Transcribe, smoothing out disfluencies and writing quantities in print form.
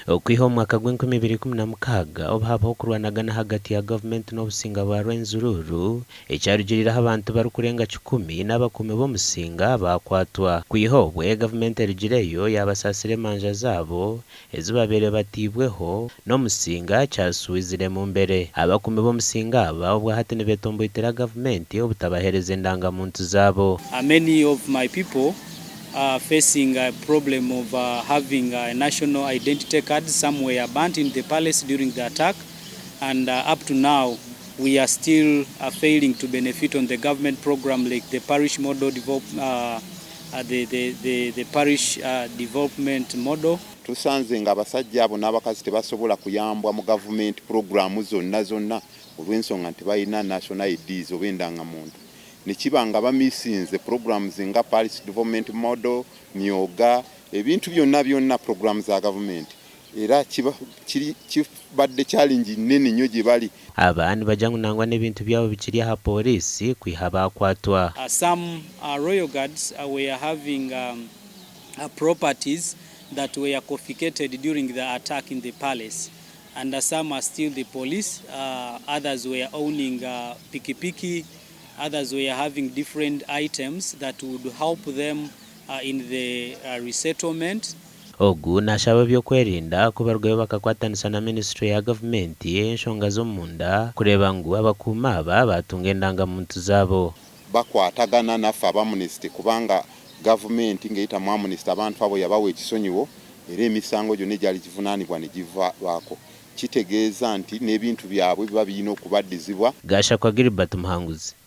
Okwiha omu mwaka gw'enkumi ibiri ikumi na mukaaga obu haabaho okurwanagana ahagati ya gavumenti n'obusinga bwa Rwenzururu ekyarugiriireho abantu barikurenga kikumi n'abakuumi b'omusinga baakwatwa. Kwiha obwe, gavumenti erugireyo yaabasaasira emanja zaabo ezi babaire bataibweho n'omusinga kyasuwiziremu mbere. Abakuumi b'omusinga aba obwahati nibetomboitera gavumenti obutabaheereza endanga-muntu zaabo. Many of my people are facing a problem of having a national identity cards, some were burnt in the palace during the attack and up to now we are still failing to benefit on the government program like the parish model develop, the, the, the, the parish development model. Tusanze nga abasajja abo n'abakazi tebasobola kuyambwa mu gavumenti puroguraamu zonna zonna olw'ensonga nti balina national IDs oba endangamuntu ne kiba nga bamisinze programs nga Parish Development Model, Myoga, ebintu byonna byonna program za gavumenti era kibadde challenge nnene nnyo gye bali. Aba nibagira ngu nangwa n'ebintu byabo bikiri aha pooriisi kwiha baakwatwa. Some royal guards were having properties that were confiscated during the attack in the palace and some are still the police, others were owning pikipiki, others were having different items that would help them in the resettlement. Ogu nashaba ab'ebyokwerinda ku barugayo bakakwatanisa na minisiture ya gavumenti ey'enshonga z'omunda kureeba ngu abakuumi aba baatunga endanga-muntu zaabo. Bakwatagana naffe aba Amnesty kubanga gavumenti ng'eyita mu Amnesty abantu abo yabawa ekisonyiwo era emisango gyonna egyali givunaanibwa ne givaako kitegeeza nti n'ebintu byabwe biba birina okubaddizibwa. Gashakwa Gilbert Muhanguzi.